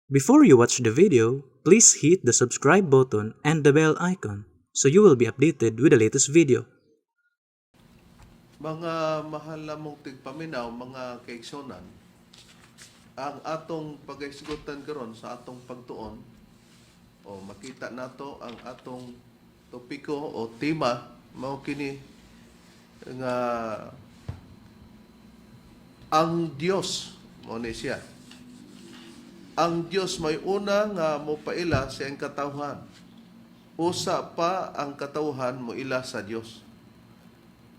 Before you watch the video, please hit the subscribe button and the bell icon so you will be updated with the latest video. Mga mahal namong tigpaminaw, mga kaigsunan, ang atong pagahisgutan karon sa atong pagtuon o makita nato ang atong topiko o tema mao kini nga ang Dios mao ni siya. Ang Dios may una nga mopaila sa iyang katawhan. Usa pa ang katawhan moila sa Dios.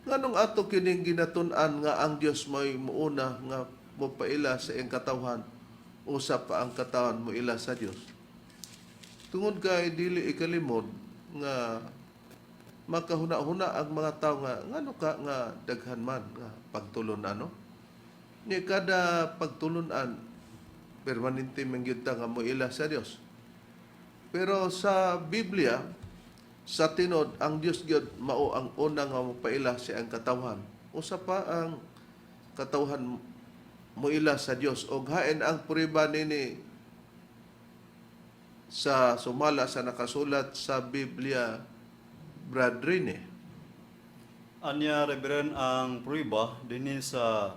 Nganong ato kining ginatun-an nga ang Dios may muuna nga mopaila sa iyang katawhan, usa pa ang katawhan moila sa Dios? Tungod kay dili ikalimod nga makahuna-huna ang mga tao nga ngano ka nga daghan man nga pagtulun-an, no? Ni kada pagtulun-an, permanente man gyud ta nga moila sa Dios. Pero sa Biblia, sa tinod, ang Dios gyud mao ang una nga mopaila sa iyang katawhan. Usa pa ang katawhan moila sa Dios. Og hain ang prueba nini sa sumala sa nakasulat sa Biblia, Brad Rene? Anya, Reverend, ang prueba dinhi sa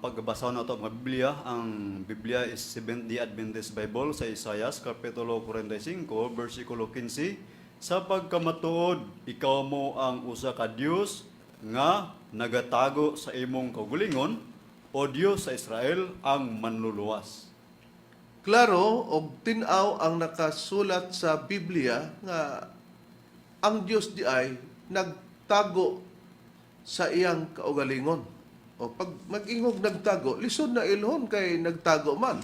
pagbasa nato ang Biblia, ang Biblia is Seventh-day Adventist Bible, sa Isaias kapitulo 45 bersikulo 15, "Sa pagkamatuod, ikaw mo ang usa ka Dios nga nagatago sa imong kaugalingon, o Dios sa Israel, ang manluluwas." Klaro og tin-aw ang nakasulat sa Biblia nga ang Dios di ay nagtago sa iyang kaugalingon. O pag mag-ingog nagtago, lisod na ilhon kay nagtago man.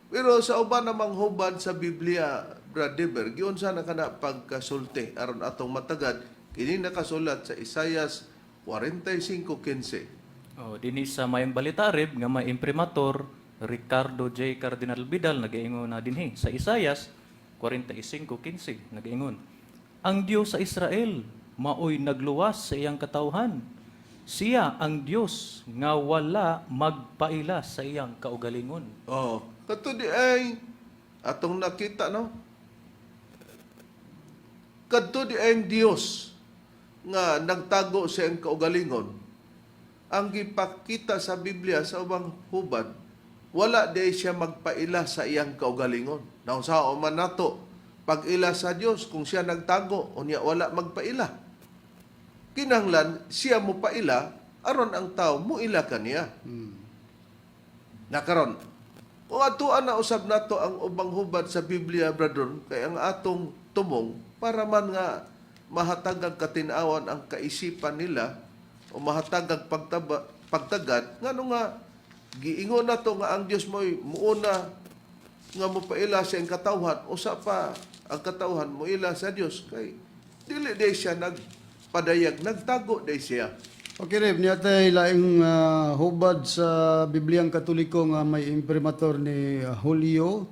Pero sa uban namang hubad sa Biblia, Brad Dever, giunsa na kana pagkasulti aron atong matagad kini nakasulat sa Isaias 45:15? Oh, dinhi sa Mayong Balita, Reb, nga may imprimatur Ricardo J. Cardinal Vidal, nagaingon na dinhi sa Isayas 45:15, nagaingon: "Ang Dios sa Israel maoy nagluwas sa iyang katawhan. Siya ang Dios nga wala magpaila sa iyang kaugalingon." Oh, kato di ay atong nakita, no? Kadto di ay ang Dios nga nagtago sa iyang kaugalingon. Ang gipakita sa Biblia sa ubang hubad, wala di siya magpaila sa iyang kaugalingon. Naunsa man nato pag-ila sa Dios kung siya nagtago unya wala magpaila? Kinahanglan siya mo paila aron ang tao muila kaniya. Nakaron, kung atuan na usab nato ang ubang hubad sa Biblia, brother, kay ang atong tumong para man nga mahatagag katinawan ang kaisipan nila o mahatagag pagtagad ngano nga giingon nato nga ang Dios mo'y muuna nga mopaila sa iyang katawhan, usa pa ang katawhan moila sa Dios, kay dili day siya nagpadayag, nagtago day siya. Okay, Rev, niya tay laing hubad sa Bibliang Katoliko nga may imprimatur ni Julio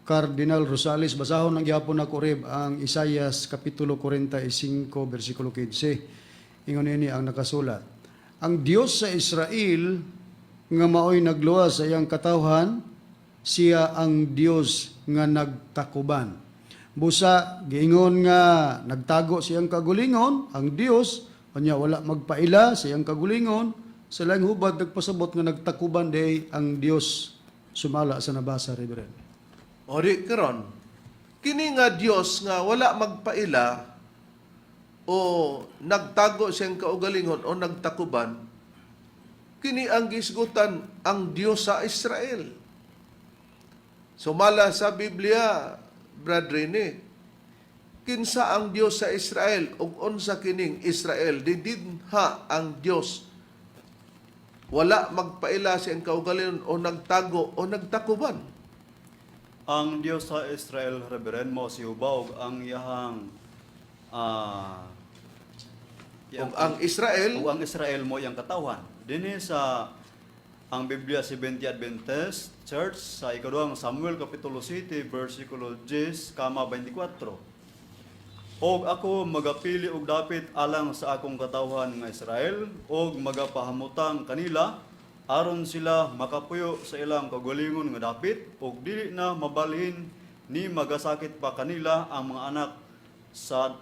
Cardinal Rosales. Basahon ang gyapon nako, Rev, ang Isayas kapitulo 45 bersikulo 15. Ingon ini ang nakasulat: "Ang Dios sa Israel nga maoy nagluwas sa iyang katawhan, siya ang Dios nga nagtakuban." Busa giingon nga nagtago siyang kagulingon ang Dios, unya wala magpaila sa iyang kagulingon. Sa laing hubad, nagpasabot nga nagtakuban day ang Dios sumala sa nabasa, Reverend. O di karon, kini nga Dios nga wala magpaila o nagtago siyang kaugalingon o nagtakuban, kini ang gisgutan ang Dios sa Israel. Sumala sa Biblia, Brad Rene, kinsa ang Dios sa Israel ug unsa kining Israel? Didinha ang Dios wala magpaila siyang kaugalingon o nagtago o nagtakuban? Ang Dios sa Israel, Reverend, mo si Jehova ug ang iyahang Ug ang Israel ug ang Israel mo iyang katawhan. Dinhi sa ang Biblia Seventh Adventist Church, sa ikaduhang Samuel kapitulo 7 versikulo 10 kama 24. "Og ako magapili og dapit alang sa akong katawhan nga Israel ug magapahamutang kanila Aron sila makapuyo sa ilang kaugalingon nga dapit ug dili na mabalhin ni magasakit pa kanila ang mga anak sa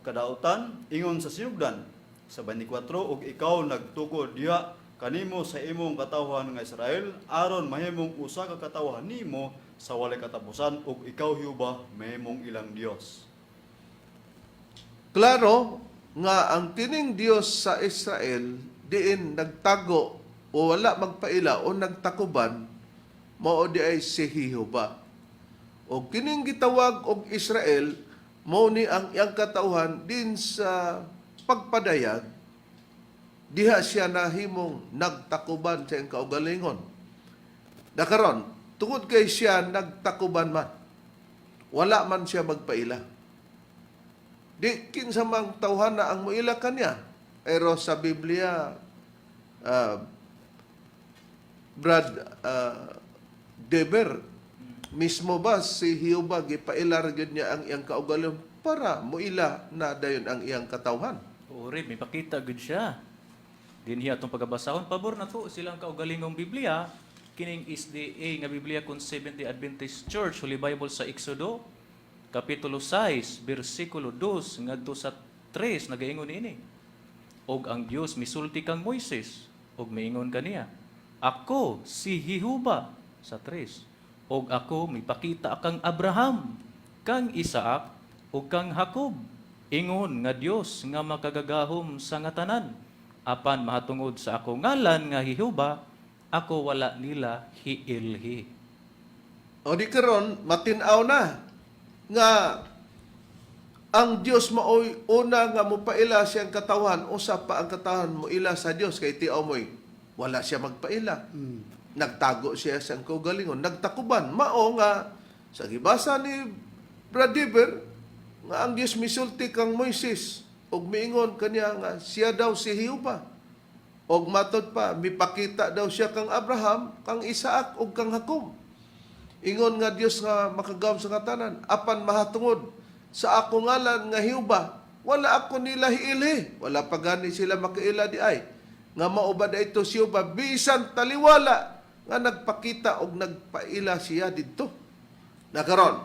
kadautan ingon sa sinugdan. Sa 24, ug ikaw nagtukod diha kanimo sa imong katawhan nga Israel aron mahimong usa ka katawhan nimo sa walay katapusan, ug ikaw, Jehova, mahimong ilang Dios. Klaro nga ang tining Dios sa Israel diin nagtago o wala magpaila o nagtakuban, mao di ay si Jehova. O kining gitawag og Israel, mao ni ang iyang katawhan din sa pagpadayag diha siya nahimong nagtakuban sa iyang kaugalingon. Nakaron, tungod kay siya nagtakuban man, wala man siya magpaila. Di kinsa mang tawhana ang muila kanya. Pero sa Biblia, Brad Deber, mismo ba si Jehova gipaila ra gyud niya ang iyang kaugalingon para muila na dayon ang iyang katawhan? Oo, Rib, may pakita gud siya. Dinhi atong pagabasahon, pabor na to silang kaugalingong Biblia, kining SDA nga Biblia kun Seventh-day Adventist Church Holy Bible sa Exodo kapitulo 6 bersikulo 2 ngadto sa 3, nagaingon ini. Og ang Dios misulti kang Moises og miingon kaniya, "Ako si Jehova," sa 3. "Og ako mipakita kang Abraham, kang Isaac ug kang Jacob, ingon nga Dios nga makagagahom sa nga tanan. Apan mahatungod sa ako ngalan nga Jehova, ako wala nila hiilhi." O di karon matin-aw na nga ang Dios maoy una nga mopaila siyang katawan, usa pa ang katawan moila sa Dios, kay tiaw moy wala siya magpaila. Nagtago siya sa kaugalingon, nagtakuban. Mao nga sa gibasa ni Brad Dever nga ang Dios misulti kang Moises ug miingon kaniya nga siya daw si Jehova. Og matod pa, mipakita daw siya kang Abraham, kang Isaac ug kang Jacob, ingon nga Dios nga makagagahom sa katanan, apan mahatungod sa ako ngalan nga Jehova, wala ako nila hiilhi. Wala pa gani sila makaila di ay nga mao ba ito si Jehova, bisan taliwala nga nagpakita og nagpaila siya didto. Nakaron,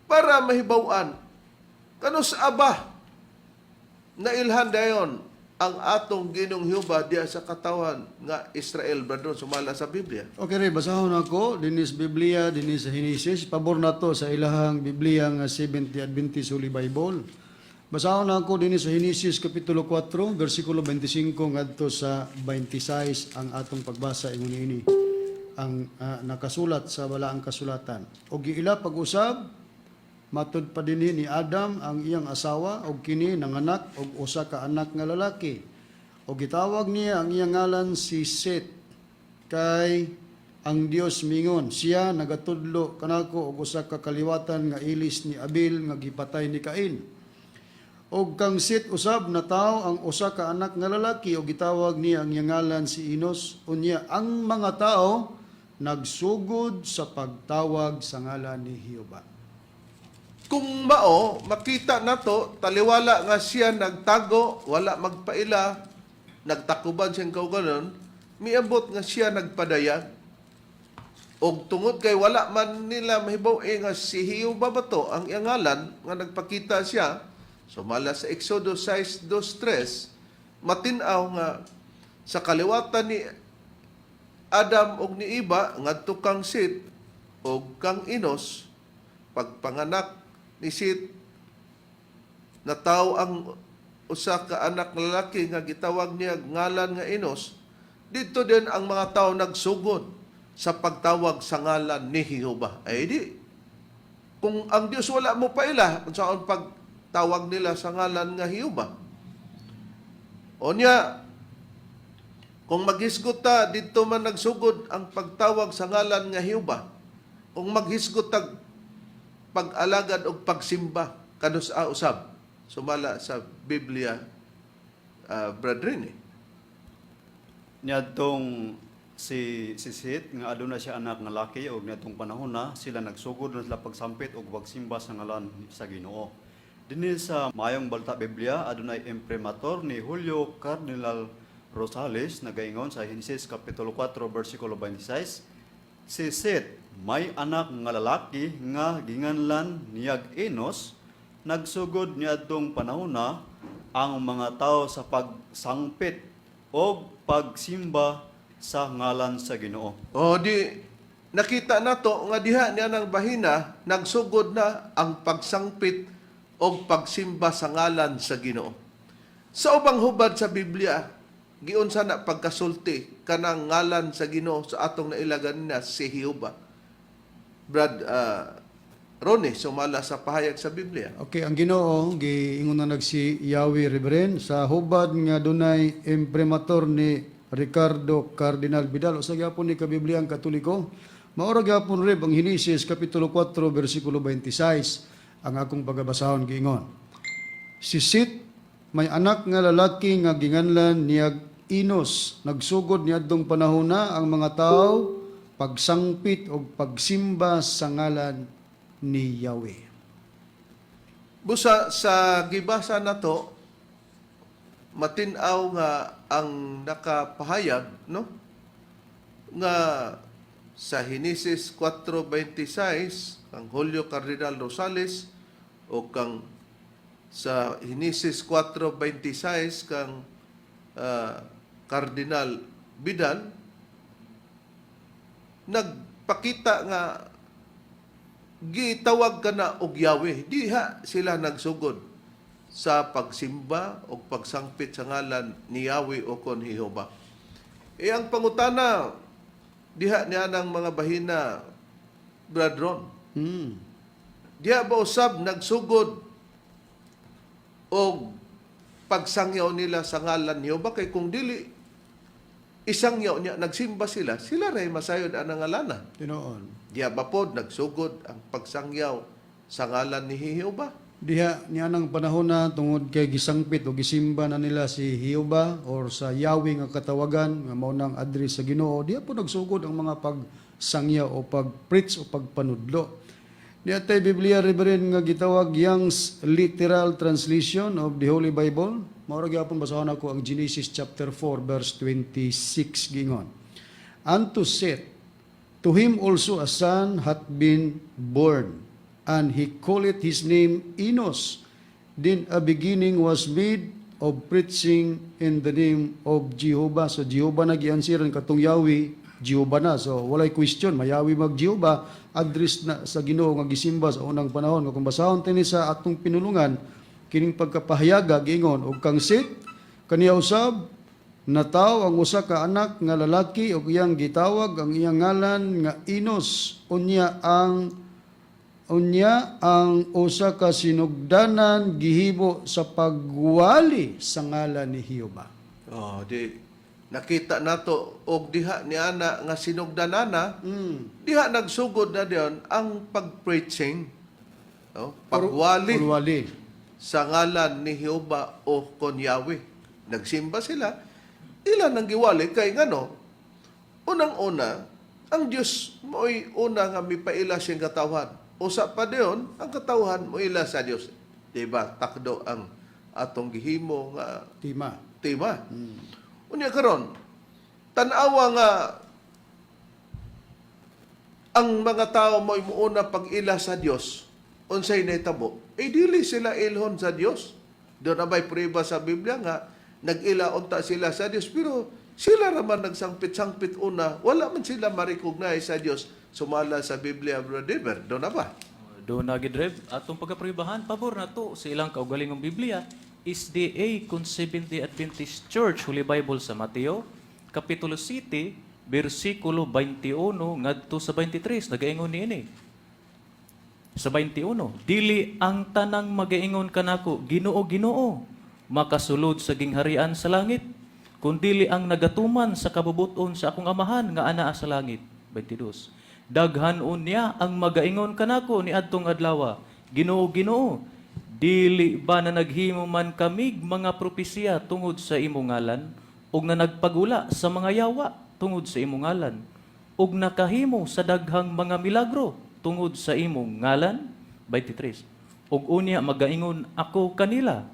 para mahibaw-an kanus aba nailhan dayon ang atong Ginoong Jehova diya sa katawan nga Israel, brother, sumala sa Biblia. Okay, Ray, basahon ako dinis Biblia, dinis sa Henesis, pabor na to sa ilahang Biblia nga Seventh-day Adventist Holy Bible. Basahon ako dinis sa Henesis kapitulo 4, bersikulo 25 ngadto sa 26 ang atong pagbasa. Ingon ini ang nakasulat sa balaang kasulatan. Og giila pag-usab matud pa dinhi ni Adam ang iyang asawa, og kini nanganak og usa ka anak nga lalaki. Og gitawag niya ang iyang ngalan si Set, kay ang Dios mingon, "Siya nagatudlo kanako og usa ka kaliwatan nga ilis ni Abel nga gipatay ni Cain." Og kang Set usab natawo ang usa ka anak nga lalaki, og gitawag niya ang iyang ngalan si Enos. Unya ang mga tao nagsugod sa pagtawag sa ngalan ni Jehova. Kung mao, makita nato taliwala nga siya nagtago, wala magpaila, nagtakuban siyang kauganon, miabot nga siya nagpadayag. Og tungod kay wala man nila mahibaw eh nga si Jehova ba to ang iyang ngalan nga nagpakita siya, sumala sa Exodo 6:2-3, matin-aw nga sa kaliwatan ni Adam og ni Iba ngadto kang Sit og kang Enos, pagpanganak ni Sit, natawo ang usa ka anak nga lalaki nga gitawag niya ngalan nga Enos. Dito din ang mga tao nagsugod sa pagtawag sa ngalan ni Jehova. Ay di kung ang Dios wala mo paila, unsaon pagtawag nila sa ngalan nga Jehova? Onya, kung maghisgot ta, dito man nagsugod ang pagtawag sa ngalan nga Jehova. Kung maghisgot tag pag-alagad og pagsimba, kanus a usab sumala sa Biblia, brethren eh? Niadtong si Sit nga aduna siya anak nga laki, og niadtong panahon na sila nagsugod na sila pagsampit og pagsimba sa ngalan sa Ginoo. Dinhi sa Maayong Balita Biblia, adunay imprimatur ni Julio Cardinal Rosales nagaingon sa Henesis kapitulo 4 bersikulo 26, si Seth may anak nga lalaki nga ginganlan niyag Enos. Nagsugod niadtong panahona ang mga tao sa pagsangpit og pagsimba sa ngalan sa Ginoo. O di nakita nato nga diha niya ng bahina nagsugod na ang pagsangpit o pagsimba sa ngalan sa Ginoo. Sa ubang hubad sa Biblia, giunsa na pagkasulti kanang ngalan sa Ginoo sa atong nailagan na si Jehova. Brad Ronnie, sumala sa pahayag sa Biblia. Okay, ang Ginoo giingon na nagsi Yahweh, Reverend, sa hubad nga dunay imprimatur ni Ricardo Cardinal Vidal, usa gyapon ni ka Bibliang Katoliko. Maura gyapon, Reb, ang Henesis kapitulo 4 bersikulo 26 ang akong pagabasahon giingon. Si Sit may anak nga lalaki nga ginganlan niyag Enos. Nagsugod niadtong panahona ang mga tao pagsangpit og pagsimba sa ngalan ni Yahweh. Busa sa gibasa nato matin-aw nga ang nakapahayag, no, nga sa Henesis 4:26 kang Julio Cardinal Rosales o kang sa Henesis 4:26 kang Cardinal Vidal nagpakita nga gitawag ka na og Yahweh. Diha sila nagsugod sa pagsimba o pagsangpit sa ngalan ni Yahweh o kon Jehova. E ang pangutana diha niya ng mga bahina, Brad Ron. Diha ba usab nagsugod og pagsangyaw nila sa ngalan ni Jehova? Kay kung dili isangyaw niya nagsimba sila, sila ray masayod ang ngalana. Tinuod. Diha ba pod nagsugod ang pagsangyaw sa ngalan ni Jehova? Diha niya nang panahon na tungod kay gisangpit o gisimba na nila si Jehova or sa Yahweh nga katawagan nga mao nang address sa Ginoo, diha po nagsugod ang mga pagsangya o pag-preach o pagpanudlo. Diha tay Biblia, Reverend, nga gitawag Young's Literal Translation of the Holy Bible. Mao ra gyapon basahon ako ang Genesis chapter 4 verse 26 gingon. Unto Seth, to him also a son hath been born, and he called his name Enos. Then a beginning was made of preaching in the name of Jehovah. So Jehovah na giansiran katong Yahweh, Jehovah na. So walay question, mayawi mag Jehovah, address na sa Ginoo nga gisimba sa unang panahon. Nga kung basahon tini sa atong pinulungan, kining pagkapahayaga giingon og kang Seth, kaniya usab natawo ang usa ka anak nga lalaki ug iyang gitawag ang iyang ngalan nga Enos. Unya ang usa ka sinugdanan gihimo sa pagwali sa ngalan ni Jehova. Oh, di nakita nato og diha ni ana nga sinugdanana, diha nagsugod na diyon ang pag-preaching. Oh, pagwali Pagwali. Sa ngalan ni Jehova o kon Yahweh. Nagsimba sila, ilan ang giwali kay ngano? Unang-una, ang Dios mo'y una nga mipaila siyang katawhan. Usa pa diyon, ang katawhan moila sa Dios. Diba? Takdo ang atong gihimo nga Tima. Tema. Unya karon, tan-awa nga ang mga tao mo'y muuna pag-ila sa Dios, unsay nahitabo? Eh dili sila ilhon sa Dios. Doon na ba'y prueba sa Biblia nga nag-ila unta sila sa Dios, pero sila raman nagsangpit-sangpit una, wala man sila ma-recognize sa Dios sumala sa Biblia, Brother Dever. Doon na ba? Do na gid, Rev, atong pagkapribahan pabor na to sa ilang kaugalingong Biblia SDA kun Seventh-day Adventist Church Holy Bible sa Mateo kapitulo 7 bersikulo 21 ngadto sa 23 nagaingon niini. Sa 21, dili ang tanang magaingon kanako, "Ginoo, Ginoo," makasulod sa gingharian sa langit, kundili ang nagatuman sa kabubuton sa akong Amahan nga anaa sa langit. 22. Daghan unya ang magaingon kanako niadtong adlawa, "Ginoo, Ginoo, dili ba na naghimo man kamig mga propesiya tungod sa imong ngalan ug na nagpagula sa mga yawa tungod sa imong ngalan ug nakahimo sa daghang mga milagro tungod sa imong ngalan?" 23. Ug unya magaingon ako kanila,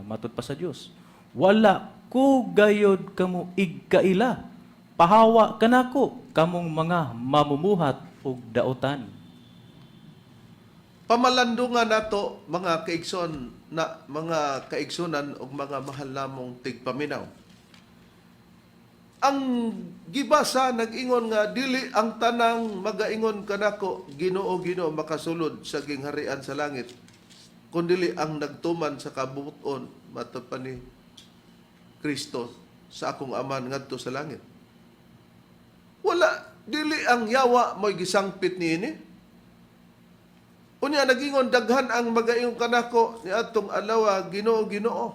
matud pa sa Dios, "Wala ko gayod kamo igkaila. Pahawa kanako kamong mga mamumuhat og daotan. Pamalandungan nato, mga kaigsoon na mga kaigsunan ug mga mahal namong tigpaminaw. Ang gibasa nag-ingon nga dili ang tanang magaingon kanako, "Ginoo, Ginoo," makasulod sa gingharian sa langit, kundili ang nagtuman sa kabubut-on matod pa ni Kristo sa akong Ama ngadto sa langit. Wala, dili ang yawa mo'y gisangpit niini. Unya nagingon, daghan ang magaingon kanako ni atong adlaw, "Ginoo, Ginoo.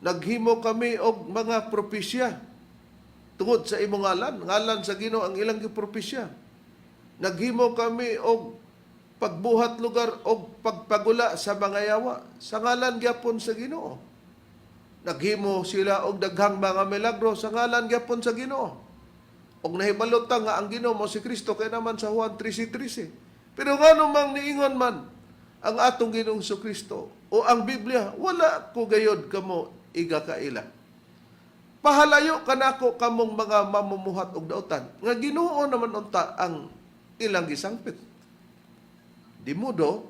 Naghimo kami og mga propesya tungod sa imong ngalan." Ngalan sa Ginoo ang ilang gipropisya. "Naghimo kami og pagbuhat lugar og pagpagula sa mga yawa sa ngalan gyapon sa Ginoo." Naghimo sila og daghang mga milagro sa ngalan gyapon sa Ginoo. Og nahibalo ta nga ang Ginoo mao si Kristo kay naman sa Juan 13:13. Pero ngano mang niingon man ang atong Ginoong Kristo o ang Biblia, "Wala ko gayod kamo igakaila. Pahalayo kanako kamong mga mamumuhat og dautan," nga Ginoo naman unta ang ilang gisangpit? Di modo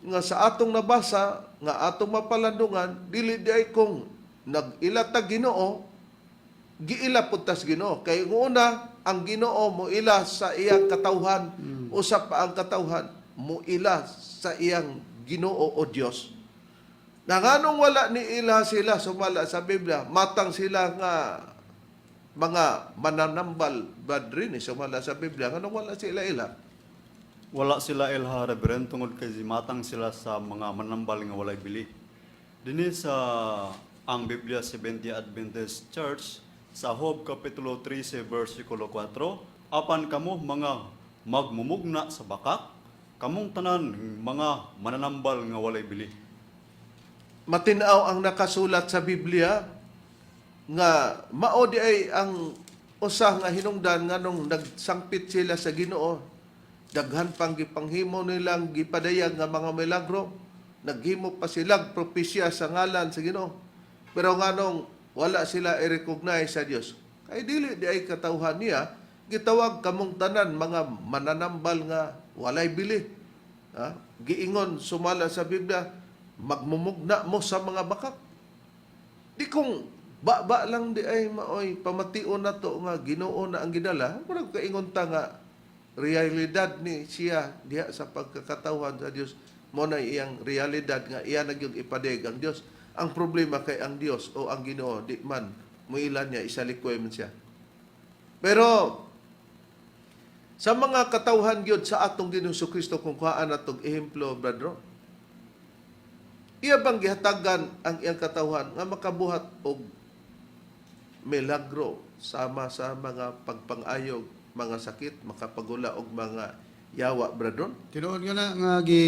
nga sa atong nabasa nga atong mapalandungan, dili di ay kung nag-ila ta Ginoo, giila pud tas Ginoo, kay una ang Ginoo mo ila sa iyang katawhan, usap pa ang katawhan mo ila sa iyang Ginoo o Dios. Na nganong wala ni ila sila sumala sa Biblia, matang sila nga mga mananambal badrin ni sumala sa Biblia, nganong wala sila ila? Wala sila ilha, Reverend, tungod kay matang sila sa mga manambal nga walay bili. Dinhi sa ang Biblia Seventh Adventist Church sa Job Kapitulo 13 versikulo 4, "Apan kamo mga magmumugna sa bakak, kamong tanan mga mananambal nga walay bili." Matinaw ang nakasulat sa Biblia nga mao di ay ang usa nga hinungdan nganong nagsangpit sila sa Ginoo. Daghan pang gipanghimo nilang gipadayag nga mga milagro, naghimo pa silang propesya sa ngalan sa Ginoo, pero nganong wala sila i-recognize sa Dios? Kay dili di ay katawhan niya. Gitawag, "Kamong tanan mga mananambal nga walay bili." Ha? Giingon sumala sa Biblia, magmumugna mo sa mga bakak. Di kung ba lang di ay maoy pamation nato nga Ginoo na ang gidala, murag kaingon ta nga realidad ni siya diha sa pagkakatawhan sa Dios, mo na iyang realidad nga iya na gyud ipadayag ang Dios. Ang problema kay ang Dios o ang Ginoo di man muila niya, isalikoy man siya. Pero sa mga katawhan gyud sa atong Ginoong Kristo, kung kuhaan natong ehemplo, bretro, iya bang gihatagan ang iyang katawhan nga makabuhat og milagro sama sa mga pagpangayog mga sakit, makapagula og mga yawa, bretro? Tinuod nga na nga gi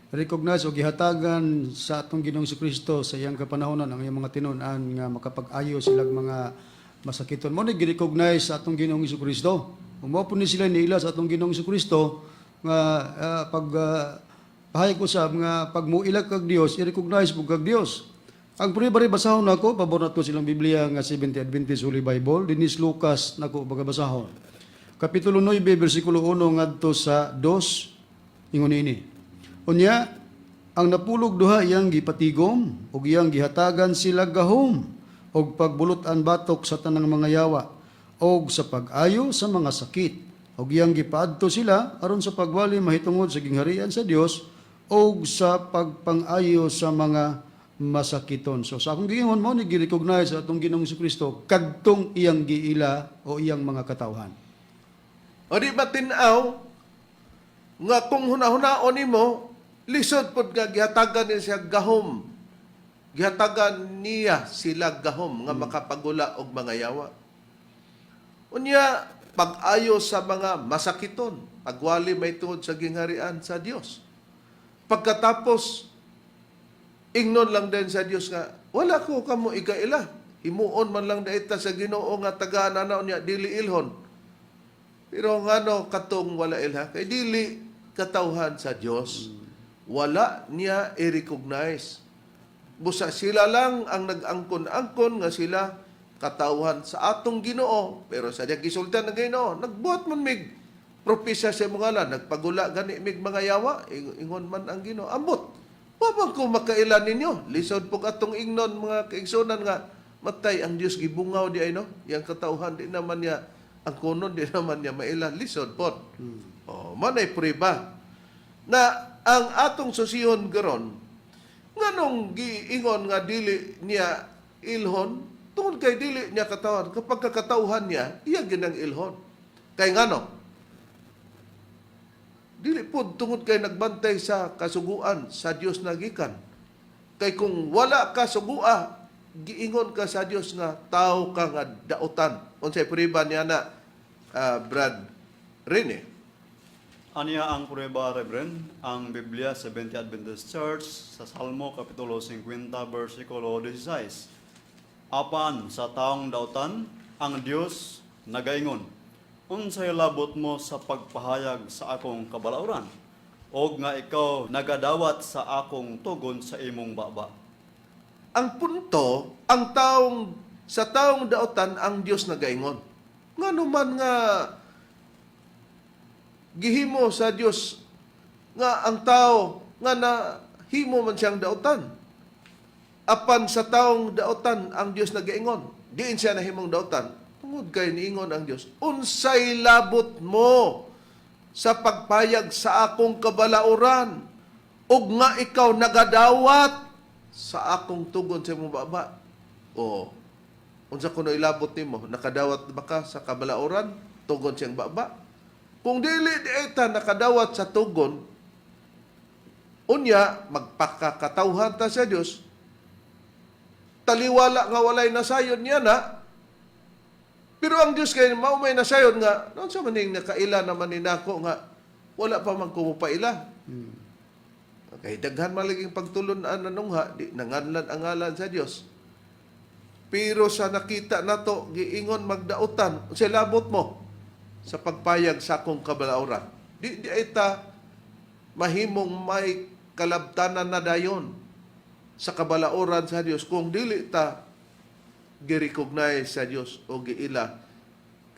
recognize o gihatagan sa atong Ginoong Kristo sa iyang kapanahonan ang iyang mga tinun-an nga makapag-ayo silang mga masakiton. Mao ni gi-recognize sa atong Ginoong Kristo. Mao po ni sila niila sa atong Ginoong Kristo nga pag pahayag usab nga pag muila kag Dios, i-recognize mo kag Dios. Ang prueba rin basahon nako, pabor nato silang Biblia nga Seventh Adventist Holy Bible, dinhi sa Lucas nako bagabasahon. Kapitulo 9, bersikulo 1 ngadto sa 2, ingon ini. "Unya, ang napulog duha iyang gipatigom ug iyang gihatagan sila gahom og pagbulot-an batok sa tanang mga yawa og sa pag-ayo sa mga sakit, ug iyang gipaadto sila aron sa pagwali mahitungod sa gingharian sa Dios og sa pagpang-ayo sa mga masakiton." So sa akong giingon, mao ni gi-recognize sa atong Ginoong Kristo kadtong iyang giila o iyang mga katawhan. O di ba tin-aw nga kung hunahunaon nimo, lisod pod nga gihatagan niya siya gahom. Gihatagan niya sila gahom nga makapagula og mga yawa. Unya, pag-ayo sa mga masakiton, pagwali may tungod sa gingharian sa Dios. Pagkatapos, ingnon lang din sa Dios nga, "Wala ko kamo igaila." Himuon man lang daita sa Ginoo nga tagaan na niya, dili ilhon. Pero ngano katong wala ilha? Kay dili katawhan sa Dios. Wala niya i-recognize. Busa sila lang ang nag-angkon-angkon nga sila katawhan sa atong Ginoo, pero sa diyang gisultihan ng Ginoo, nagbuhat man mig propesya sa imong ngalan, nagpagula gani mig mga yawa, ingon man ang Ginoo. Ambot, wa man ko makaila ninyo. Lisod pug atong ingnon, mga kaigsunan, nga matay ang Dios gibungaw di ay, no, yang katawhan di naman niya ang kunon, di naman niya maila, lisod pod. Oh, manay prueba na ang atong susihon karon, nganong giingon nga dili niya ilhon? Tungod kay dili niya katawan. Kapag kakatawhan niya, iya ginang ilhon. Kay ngano? Dili pod tungod kay nagbantay sa kasuguan sa Dios na gikan. Kay kung wala ka sugua, giingon ka sa Dios nga tao ka nga dautan. Unsay prueba niya na, Brad Rene? Aniya ang prueba, Reverend, ang Biblia Seventh Adventist Church sa Salmo Kapitulo 50, versikulo 16. Apan sa taong dautan, ang Dios nagaingon, "Unsay labot mo sa pagpahayag sa akong kabalauran? Og nga ikaw nagadawat sa akong tugon sa imong baba." Ang punto, ang taong sa taong dautan ang Dios nagaingon. Ngano man nga gihimo sa Dios nga ang tao nga nahimo man siyang dautan? Apan sa taong dautan ang Dios nagaingon. Diin siya nahimong dautan? Tungod kay niingon ang Dios, "Unsay labot mo sa pagpayag sa akong kabalauran ug nga ikaw nagadawat sa akong tugon sa imong baba?" O unsa kuno ilabot nimo? Nakadawat ba ka sa kabalauran, tugon siyang baba? Kung dili di ta nakadawat sa tugon, unya magpakakatawhan ta sa Dios, taliwala nga walay nasayon niya na. Pero ang Dios kay mao may nasayon nga noon sa maning nakaila naman ni nako nga wala pa man kumupaila. Kay daghan man laging pagtulun-an nanungha, di nanganlan ang ngalan sa Dios. Pero sa nakita nato, giingon magdautan, "Unsay labot mo sa pagpayag sa akong kabalauran?" Di di ay ta mahimong may kalabtanan na dayon sa kabalauran sa Dios kung dili ta gi-recognize sa Dios o giila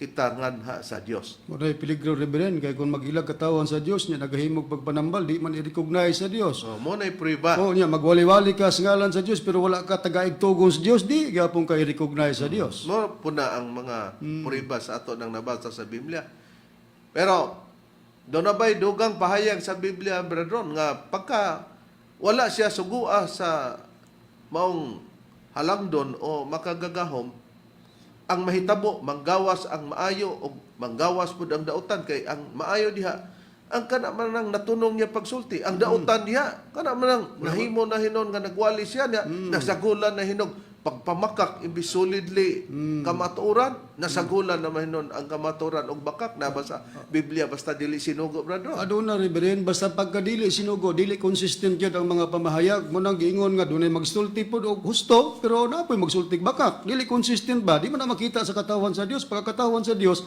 kita nganha sa Dios. Mao peligro, Reverend, kay kung mag-ilag katawan sa Dios niya nagahimog pagpanambal, di man i-recognize sa Dios. So, mo na'y prueba. Oh, niya magwali-wali ka sa ngalan sa Dios pero wala ka tagaig tugon sa Dios, di gyapon ka i-recognize sa Dios. Mo puna ang mga prueba sa ato nang nabasa sa Biblia. Pero doon na ba'y dugang pahayag sa Biblia, brethren, nga pagka wala siya sugua sa maong halangdon o makagagahom, ang mahitabo, manggawas ang maayo o manggawas pud ang dautan, kay ang maayo diha ang kana man ang natunong niya pagsulti, ang dautan diha kana man ang nahimo na hinon nga nagwali siya niya, nasagulan na hinog pagpamakak imbis solidly kamatuoran, nasagulan na mahinon ang kamatuoran og bakak na ba sa Biblia, basta dili sinugo, brother. Aduna, Reverend, basta pagkadili sinugo, dili consistent gyud ang mga pamahayag. Mo nang giingon nga dunay magsulti pod og husto, pero naa poy magsultig bakak. Dili consistent ba? Di man na makita sa katawan sa Dios. Pagkatawan sa Dios,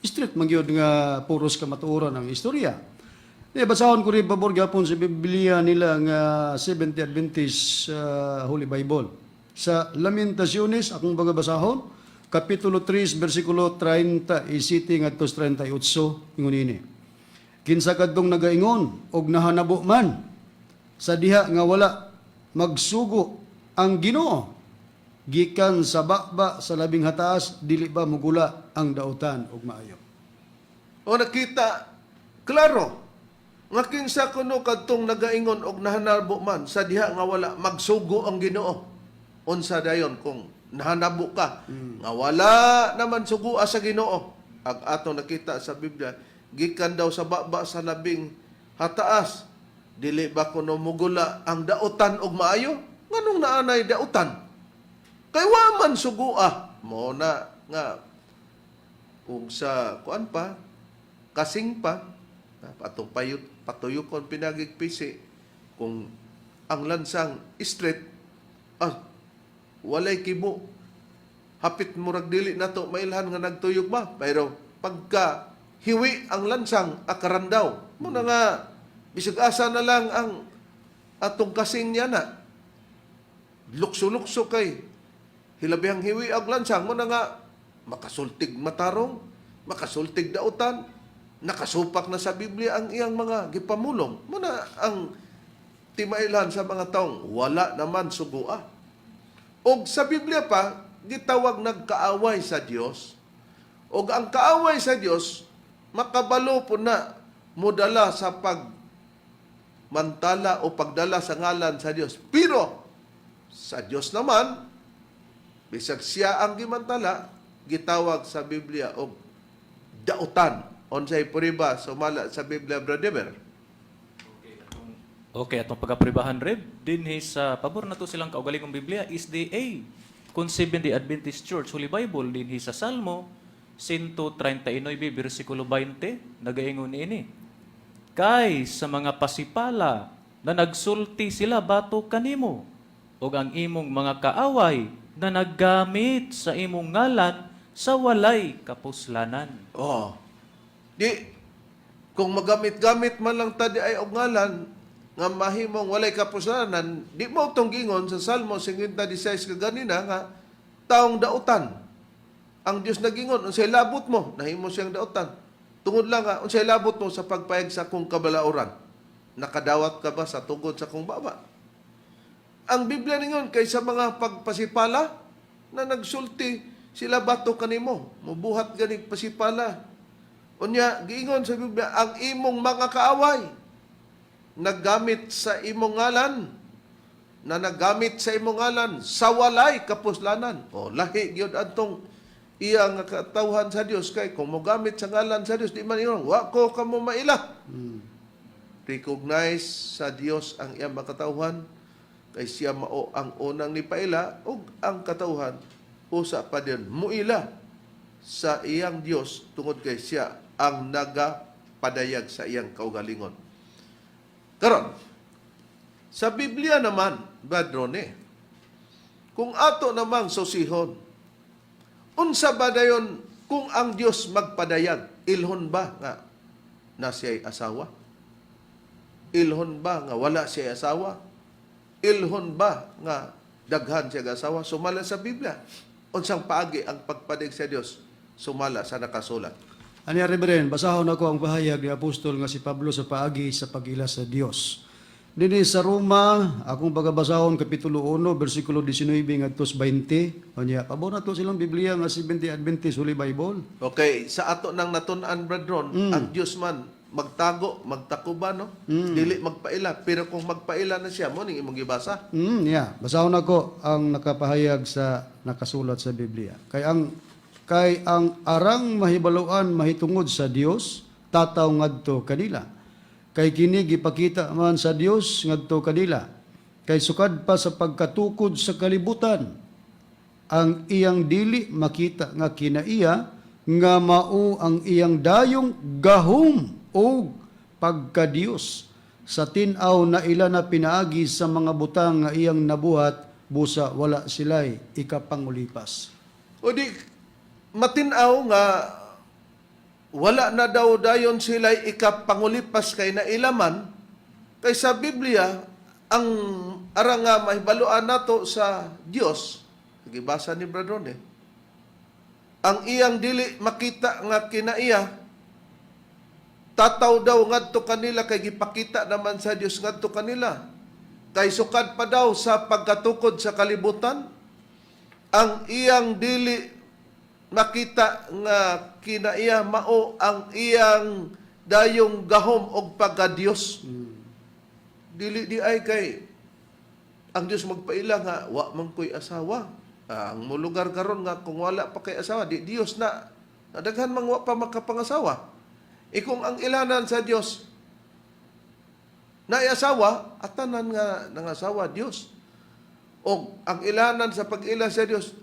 straight man gyud nga puros kamatuoran ang istorya. Di basahon ko rin pabor gyapon sa Biblia nila nga Seventh Adventist Holy Bible. Sa Lamentaciones, akong baga basahon, Kapitulo 3, versikulo 37 ngadto sa 38, ingon ini. Kinsa kadtong nagaingon og nahanabo man sa diha nga wala magsugo ang Ginoo? Gikan sa baba sa labing hataas, dili ba mugula ang dautan og maayo? O nakita, klaro, nga kinsa kuno kadtong nagaingon og nahanabo man sa diha nga wala magsugo ang Ginoo? Unsa dayon kung nahanabo ka nga wala naman sugua sa Ginoo? Ang atong nakita sa Biblia, gikan daw sa baba sa labing hataas, dili ba kuno mugula ang dautan og maayo? Nganong naanay dautan kay wa man sugua? Mo na nga ug sa kuan pa, kasing pa atong payut patuyokon pinagig pisi, kung ang lansang straight, walay kibo, hapit murag dili nato mailhan nga nagtuyok ba, pero pagka hiwi ang lansang, akarandaw mo na nga bisag asa na lang ang atong kasing niya na. Lukso-lukso kay hilabihang hiwi og lansang mo na nga makasultig matarong, makasultig dautan, nakasupak na sa Biblia ang iyang mga gipamulong. Muna ang timailan sa mga taong wala naman sugua. Og sa Biblia pa, gitawag nagkaaway sa Dios. Og ang kaaway sa Dios, makabalo po na modala sa pag mantala o pagdala sa ngalan sa Dios. Pero sa Dios naman, bisag siya ang gimantala, gitawag sa Biblia og dautan. Unsay prueba sumala sa Biblia, Brother? Okay, atong pagapribahan, Reb, dinhi sa pabor na to silang kaugalingong Biblia, SDA, kung Seventh-day Adventist Church Holy Bible, dinhi sa Salmo 139 bersikulo 20, nagaingon niini. Kay sa mga pasipala na nagsulti sila batok kanimo, ug ang imong mga kaaway na naggamit sa imong ngalan sa walay kapuslanan. Oh. Di kung magamit-gamit man lang ta di ay og ngalan nga mahimong walay kapuslanan, di mo tong gingon sa Salmo 56 kaganina nga taong dautan. Ang Dios nagingon, unsay labot mo, nahimo siyang dautan. Tungod lang nga, unsay labot mo sa pagpayag sa akong kabalauran? Nakadawat ka ba sa tugod sa akong baba? Ang Biblia ningon kay sa mga pagpasipala na nagsulti sila batok kanimo, mubuhat ganig pasipala. Unya giingon sa Biblia ang imong mga kaaway naggamit sa imong ngalan na naggamit sa imong ngalan sa walay kapuslanan. O lahi gyud adtong iya nga katawhan sa Dios kay kung mogamit sa ngalan sa Dios di man ingon wa ko kamo maila. Recognize sa Dios ang iyang makatawhan kay siya mao ang unang nipaila ug ang katawhan usa pa din muila sa iyang Dios tungod kay siya ang nagapadayag sa iyang kaugalingon. Karon, sa Biblia naman, Brad Ronnie, kung ato namang susihon, unsa ba dayon kung ang Dios magpadayag, ilhon ba nga na siya'y asawa? Ilhon ba nga wala siya'y asawa? Ilhon ba nga daghan siya asawa? Sumala sa Biblia. Unsang paagi ang pagpadayag sa Dios? Sumala sa nakasulat. Aniya, Reverend, basahon ako ang pahayag ni Apostol nga si Pablo sa paagi sa pag-ila sa Dios. Dinhi sa Roma, akong pagabasahon kapitulo 1 bersikulo 19 ngadto sa 20. Unya, pabor na to silang Biblia nga Seventh Adventist Holy Bible. Okay, sa ato nang natun-an, Brad Ron, ang Dios man magtago, magtakuba, no? Dili magpaila, pero kung magpaila na siya, mo ning imong gibasa. Yeah. Basahon ako ang nakapahayag sa nakasulat sa Biblia. Kay ang arang mahibaluan mahitungod sa Dios tataw ngadto kanila. Kay kini gipakita man sa Dios ngadto kanila. Kay sukad pa sa pagkatukod sa kalibutan, ang iyang dili makita nga kinaiya nga mao ang iyang dayong gahom o pagkadiyos sa tin-aw na ila na pinaagi sa mga butang nga iyang nabuhat busa wala sila'y ikapangulipas. O di matin-aw nga wala na daw dayon sila ikapangulipas kay nailaman kay sa Biblia ang arang nga mahibaluan nato sa Dios, gibasa ni Brad Ron eh, ang iyang dili makita nga kinaiya tataw daw ngadto kanila kay gipakita naman sa Dios ngadto kanila kay sukad pa daw sa pagkatukod sa kalibutan ang iyang dili makita nga kinaiya mao ang iyang dayong gahom og pagka-Dios. Dili di ay kay ang Dios magpaila nga wa man ko'y asawa. Ah, ang mulugar karon nga kung wala pa kay asawa, di Dios na. Daghan mang wa pa makapangasawa. E kung ang ilanan sa Dios na asawa, atanan nga nangasawa Dios. O ang ilanan sa pag-ila sa Dios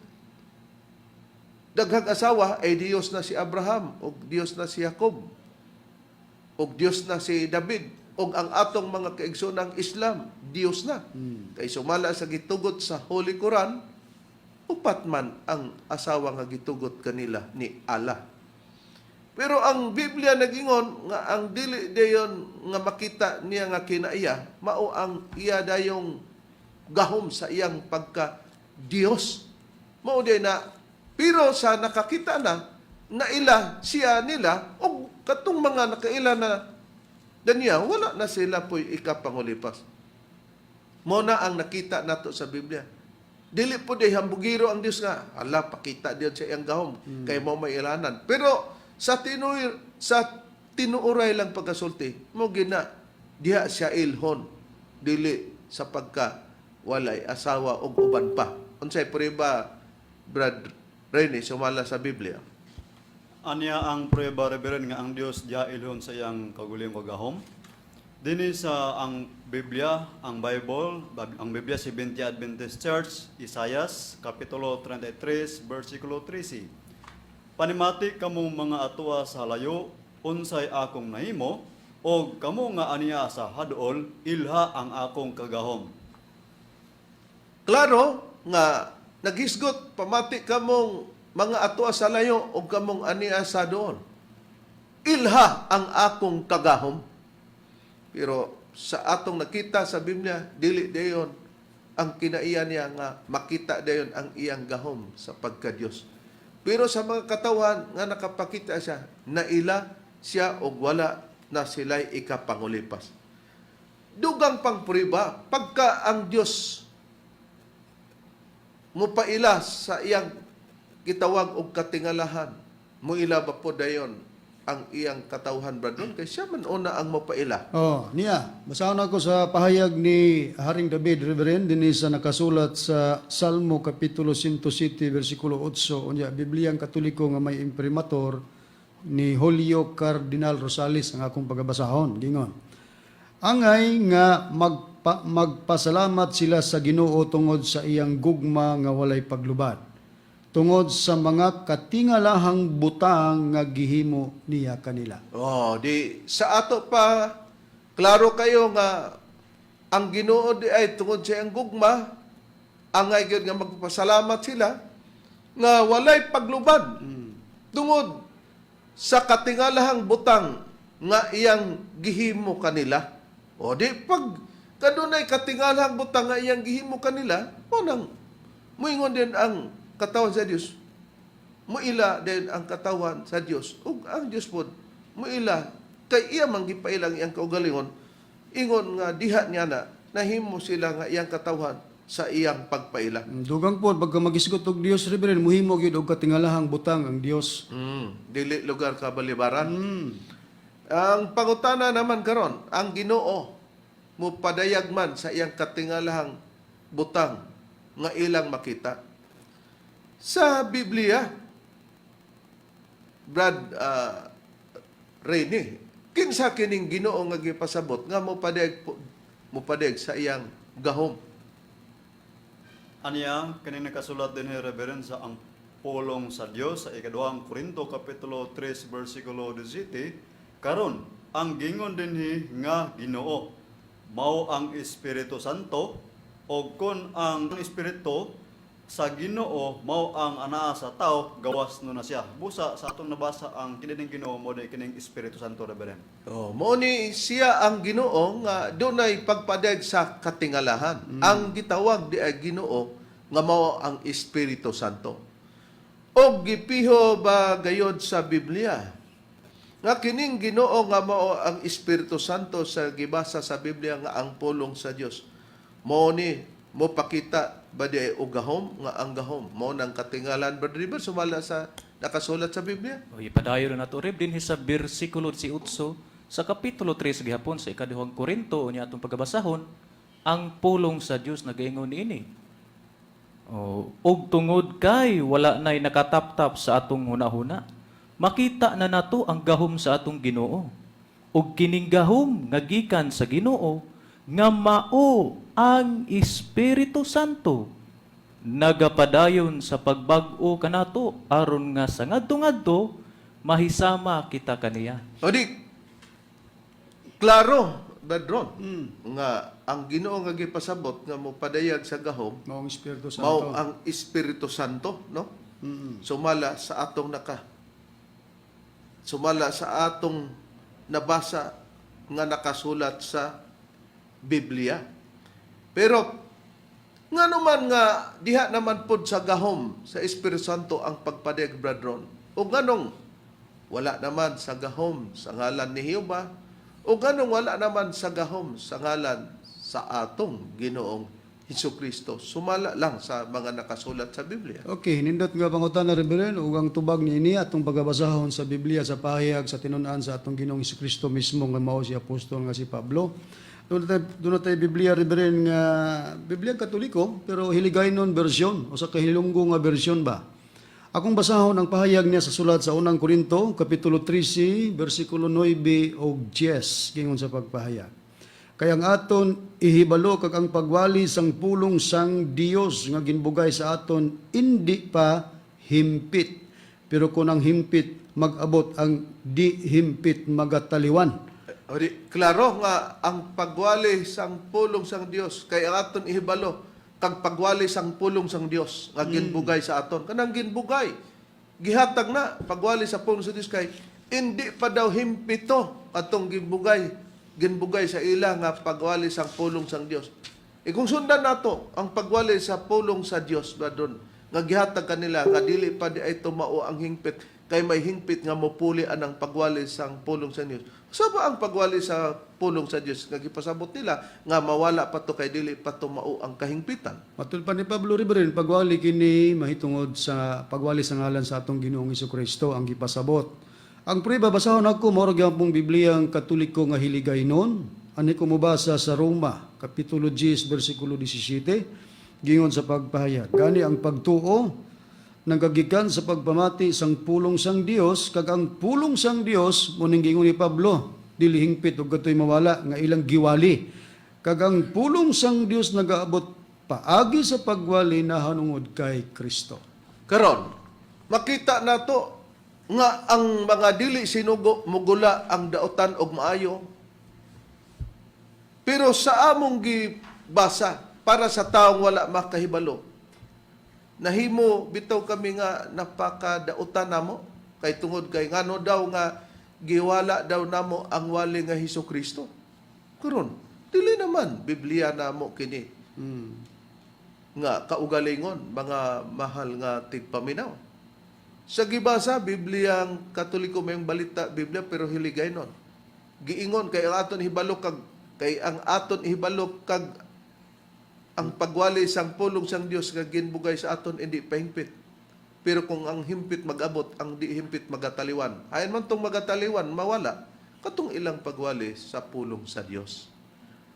daghang asawa ay Dios na si Abraham o Dios na si Jacob o Dios na si David o ang atong mga kaigsoonang Islam, Dios na. Kay sumala sa gitugot sa Holy Quran, upat man ang asawa nga gitugot kanila ni Allah. Pero ang Biblia nagingon nga ang dili dayon nga makita niya nga kinaiya mao ang iya dayong gahom sa iyang pagka Dios. Mao di na, pero sa nakakita na naila siya nila og katong mga nakaila na daniya, wala na sila po'y ikapangulipas. Mo na ang nakita nato sa Biblia. Dili po di hambugiro ang Dios nga, ala, pakita diyan sa iyang gahom kay mo may ilanan. Pero sa tinuuray lang pagkasulti, mo gina diha siya ilhon, dili sa pagka walay asawa og uban pa. Unsay prueba, Brad Rene, sumala sa Biblia? Anya ang prueba, Reverend, nga ang Dios diha ilhon sa iyang kaguliyong kagahom. Dinhi sa ang Biblia, ang Bible, ang Biblia Seventh Adventist Church, Isayas kapitulo 33 versikulo 13. "Panimati kamong mga atua sa layo, unsay akong nahimo, og kamo nga aniya sa haduol, ilha ang akong kagahom." Klaro nga naghisgot, "Pamati kamong mga atua sa layo o kamong ania sa doon. Ilha ang akong kagahom." Pero sa atong nakita sa Biblia, dili dayon ang kinaiya niya nga makita dayon ang iyang gahom sa pagka-Dios. Pero sa mga katawan nga nakapakita siya, naila siya og wala na sila'y ikapangulipas. Dugang pang prueba, pagka ang Dios mupaila sa iyang gitawag og katingalahan, muila ba po dayon ang iyang katawhan, Brad Ron? Kay siya man una ang mopaila. Oh, niya. Basahon ako sa pahayag ni Haring David, Reverend, dinhi sa nakasulat sa Salmo Kapitulo 107, versikulo 8. Unya, Bibliang Katoliko nga may imprimatur ni Julio Cardinal Rosales ang akong pagabasahon. Gingon: "Angay nga magpasalamat sila sa Ginoo tungod sa iyang gugma nga walay paglubad, tungod sa mga katingalahang butang nga gihimo niya kanila." Oh, di sa ato pa klaro kayo nga ang Ginoo di ay tungod sa iyang gugma, angay gyud nga magpasalamat sila nga walay paglubad tungod sa katingalahang butang nga iyang gihimo kanila. O di pag kadunay katingalahang butang nga iyang gihimo kanila, mo nang muingon din ang katawan sa Dios. Muila din ang katawan sa Dios. Ug ang Dios pod muila kay iya man gipailang iyang kaugalingon, ingon nga diha niya na nahimo sila nga iyang katawhan sa iyang pagpaila. Dugang po, pagka magisgot og Dios, Reverend, muhimo gyud og katingalahang butang ang Dios. Dili lugar ka balibaran. Ang pangutana naman karon, ang Ginoo mo padayag man sa iyang katingalahang butang nga ilang makita. Sa Biblia, Brad Rene, kinsa kining Ginoo nga gipasabot nga mo padayag sa iyang gahom? Aniya, kaning nakasulat din ni Reverend sa ang pulong sa Dios sa ikaduhang Korinto kapitulo 3 versikulo 17, "Karon ang gingon dinhi nga Ginoo mao ang Espiritu Santo, og kon ang Espiritu sa Ginoo mao ang anaa sa tao, gawas no na siya." Busa sa atong nabasa, ang kining Ginoo mo di kining Espiritu Santo, Reverend. Oh, mo ni siya ang Ginoo nga dunay pagpadayag sa katingalahan. Ang gitawag di ay Ginoo nga mao ang Espiritu Santo. Og gipiho ba gayod sa Biblia nga kining Ginoo nga mao ang Espiritu Santo sa gibasa sa Biblia nga ang pulong sa Dios? Mao ni mo pakita ba di ay og gahom nga ang gahom mao nang katingalan, Brother River, sumala sa nakasulat sa Biblia? O ipadayon na nato, Reb, dinhi sa bersikulo 18 sa kapitulo 3 gihapon sa ikaduhang Korinto, unya atong pagabasahon ang pulong sa Dios nagaingon niini. O, og tungod kay wala nay nakataptap sa atong hunahuna, makita na nato ang gahom sa atong Ginoo. Ug kining gahom nga gikan sa Ginoo nga mao ang Espiritu Santo nagapadayon sa pagbag-o kanato aron nga sa ngadto-ngadto mahisama kita kaniya. O di, klaro, Badron, nga ang Ginoo nga gipasabot nga mopadayag sa gahom Mao ang Espiritu Santo. mao ang Espiritu Santo, no? Sumala sa atong nabasa nga nakasulat sa Biblia. Pero Nga naman nga diha naman pod sa gahom sa Espiritu Santo ang pagpadayag, Brad Ron? O nganong wala naman sa gahom sa ngalan ni Jehova? O nganong wala naman sa gahom sa ngalan sa atong Ginoong Hesus Kristo? Sumala lang sa mga nakasulat sa Biblia. Okay, nindot nga pangutana, Reverend, ug ang tubag niini atong pagabasahon sa Biblia sa pahayag sa tinun-an sa atong Ginoong Kristo mismo nga mao si apostol nga si Pablo. Duna tay Biblia, Reverend, nga Biblia Katoliko pero Hiligaynon version o sa kahilunggo nga version ba. Akong basahon ang pahayag niya sa sulat sa Unang Korinto, kapitulo 13, bersikulo 9 ug 10, gingon sa pagpahayag. Kaya ang aton ihibalo kag ang pagwali sang pulong sang Dios nga ginbugay sa aton hindi pa himpit. Pero kung ang himpit mag-abot, ang di himpit magataliwan. O di, klaro nga ang pagwali sang pulong sang Dios, kay ang aton ihibalo kag pagwali sang pulong sang Dios nga ginbugay sa aton, kanang ginbugay, gihatag na pagwali sa pulong sa Dios, kay hindi pa daw himpito atong ginbugay ginbugay sa ila nga pagwali sang pulong sang Dios. E kung sundan nato ang pagwali sa pulong sa Dios ba doon nga gihatag kanila nga dili pa di ay tumao ang hingpit, kay may hingpit nga mopuli anang pagwali sang pulong sa Dios. Sa ba ang pagwali sa pulong sa Dios nga gipasabot nila nga mawala pa to kay dili pa tumao ang kahingpitan? Matul pa ni Pablo, Reverend, pagwali kini mahitungod sa pagwali sa ngalan sa atong Ginoong Kristo ang gipasabot. Ang prueba, basahon ako mao ra gyapong Biblia ang Katoliko nga Hiligaynon. Ani ko mobasa sa Roma kapitulo 10 bersikulo 17, gingon sa pagpahayag. Gani ang pagtuo nagagikan sa pagpamati sang pulong sang Dios, kag ang pulong sang Dios muning gingon ni Pablo dili hingpit ug katoy mawala nga ilang giwali. Kag ang pulong sang Dios nagaabot paagi sa pagwali nahanungod kay Kristo. Karon, makita nato nga ang mga dili sinugo mugula ang daotan og maayo. Pero sa among gibasa para sa taong wala makahibalo, nahimo bitaw kami nga napakadautan namo kay tungod kay ngano daw nga giwala daw namo ang wali nga Hesus Kristo. Karon, dili naman Biblia namo kini nga kaugalingon, mga mahal nga tigpaminaw. Sa gibasa, Biblia ang Katoliko may balita Biblia pero Hiligaynon. Giingon kay ang aton hibalo kag kay ang aton ihibalo kag ang pagwali sang pulong sang Dios nga ginbugay sa aton hindi pahingpit. Pero kung ang himpit mag-abot, ang di himpit magataliwan. Ayon man tong magataliwan, mawala katong ilang pagwali sa pulong sa Dios.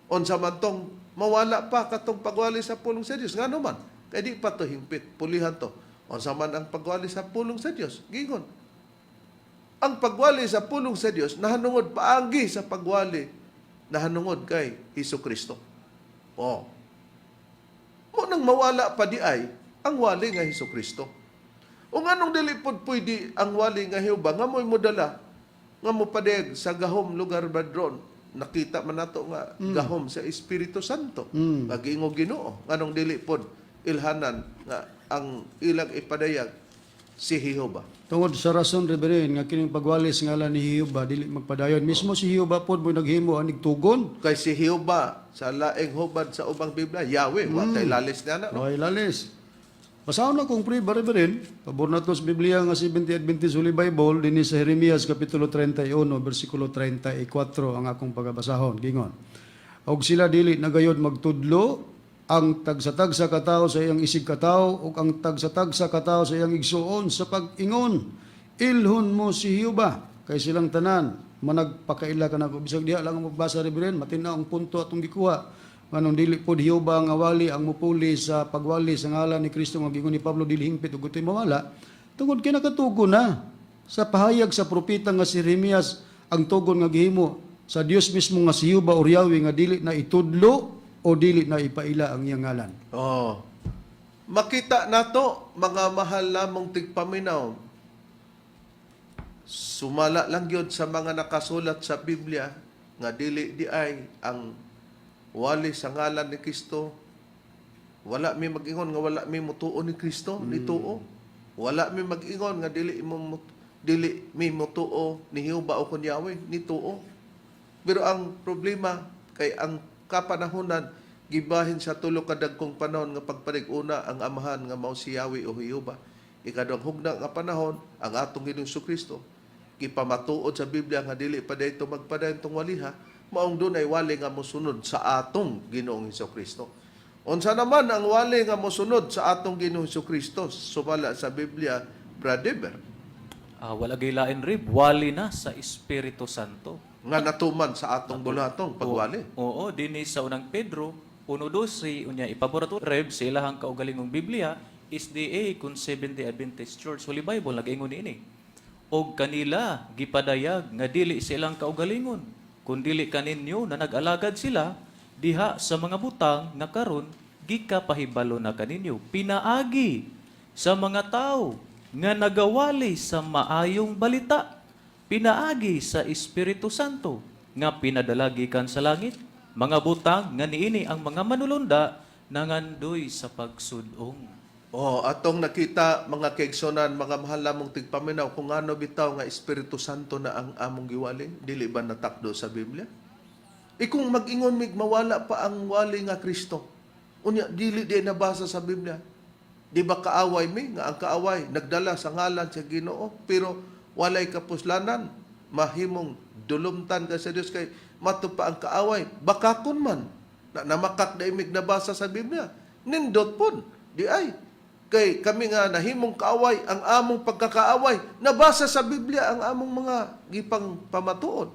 Unsa man tong mawala pa katong pagwali sa pulong sa Dios, ngano man? Kay di pa to hingpit, pulihan to. Unsa man ang pagwali sa pulong sa Dios? Gingon. Ang pagwali sa pulong sa Dios nahanungod paagi sa pagwali nahanungod kay Hesus Kristo. Oh. Mo nang mawala pa di ay ang wali nga Hesus Kristo. O nganong dili pod pwede ang wali nga Jehova nga mo'y modala nga mopadayag sa gahom lugar badron? Nakita man nato nga gahom sa Espiritu Santo. Mm. Ginoo, nganong dili pod ilhanan nga ang ilang ipadayag si Jehova? Tungod sa rason, Reverend, nga kining pagwali sa ngalan ni Jehova dili magpadayon. Mismo si Jehova pod mo naghimo anig tugon. Kay si Jehova sa laing hubad sa ubang Biblia, Yahweh, wa tay lalis niya na. No? Way lalis. Basahon na kong pre, Reverend. Pabor na to sa Biblia nga 70 Adventist Holy Bible, dinhi sa Jeremias Kapitulo 31, versikulo 34 ang akong pagabasahon. Gingon. Og sila dili nagayod magtudlo ang tagsa-tagsa katawo sa iyang isig katawo ug ang tagsa-tagsa katawo sa iyang igsuon sa pag-ingon, "Ilhon mo si Jehova," kay silang tanan managpakaila kanako. Bisag diha lang ang magbasa, Reverend, matin-aw ang punto atong gikuha, nganong dili pod Jehova nga wali ang mupuli sa pagwali sa ngalan ni Kristo nga gingon ni Pablo dili hingpit ug utoy mawala, tungod kay nakatugon na sa pahayag sa propeta nga si Jeremias ang tugon nga gihimo sa Dios mismo nga si Jehova or Yahweh nga dili na itudlo o dili na ipaila ang iyang ngalan. Oh. Makita nato, mga mahal lamong tigpaminaw. Sumala lang gyud sa mga nakasulat sa Biblia nga dili di ay ang wali sa ngalan ni Kristo. Wala mi mag-ingon nga wala mi mutuo ni Kristo, ni tuo. Wala mi mag-ingon nga dili mi mutuo ni Jehova o kun Yahweh, ni tuo. Pero ang problema kay ang kapanahonan Gibahin sa tulo ka dagkong panahon nga pagpanig-una ang Amahan nga mao si Yahweh o Jehova. Ikaduhang hugna nga panahon ang atong Ginoong Kristo. Gipamatuod sa Biblia nga dili pa dayto magpadayon tong waliha, maong dunay wali nga mosunod sa atong Ginoong Kristo. Unsa naman ang wali nga mosunod sa atong Ginoong Kristo sumala sa Biblia, Brother? Wala gay lain, Rib, wali na sa Espiritu Santo. Nga natuman sa atong bulatong pagwali. Oo, dinhi sa unang Pedro 1:12, unya ipaborato, Reb, sa ilahang kaugalingong Biblia, SDA kun Seventh-day Adventist Church Holy Bible nagaingon niini. Og kanila gipadayag nga dili sa ilang kaugalingon, kun dili kaninyo na nag-alagad sila diha sa mga butang nga karon gikapahibalo na kaninyo pinaagi sa mga tao nga nagawali sa maayong balita pinaagi sa Espiritu Santo nga pinadala gikan sa langit, mga butang nga niini ang mga manulunda nangandoy sa pagsudong. Oh, atong nakita, mga kaigsonan, mga mahal namong tigpaminaw, kung ano bitaw nga Espiritu Santo na ang among giwali, dili ba natakdo sa Biblia? E kung mag-ingon mig mawala pa ang wali nga Kristo, unya dili di nabasa sa Biblia. Di ba kaaway mi nga ang kaaway nagdala sa ngalan sa Ginoo pero walay kapuslanan, mahimong dulumtan ka sa Dios kay mato pa ang kaaway bakakon man na namakak na imig nabasa sa Biblia, nindot pon di ay kay kami nga nahimong kaaway ang among pagkakaaway nabasa sa Biblia ang among mga gipang pamatuod.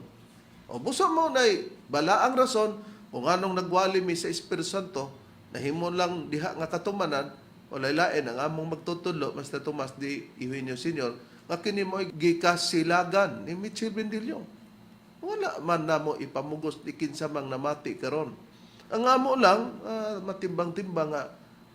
O busa mo nay balaang rason kung anong nagwali mi sa Espiritu Santo, nahimo lang diha nga katumanan, walay lain ang among magtutudlo, Master Tomas D. Eugenio Senior, nga kini mo'y gikasilagan ni Mitchell Bendillo. Wala man namo ipamugos ni kinsa mang namati karon. Ang amo lang matimbang-timbang nga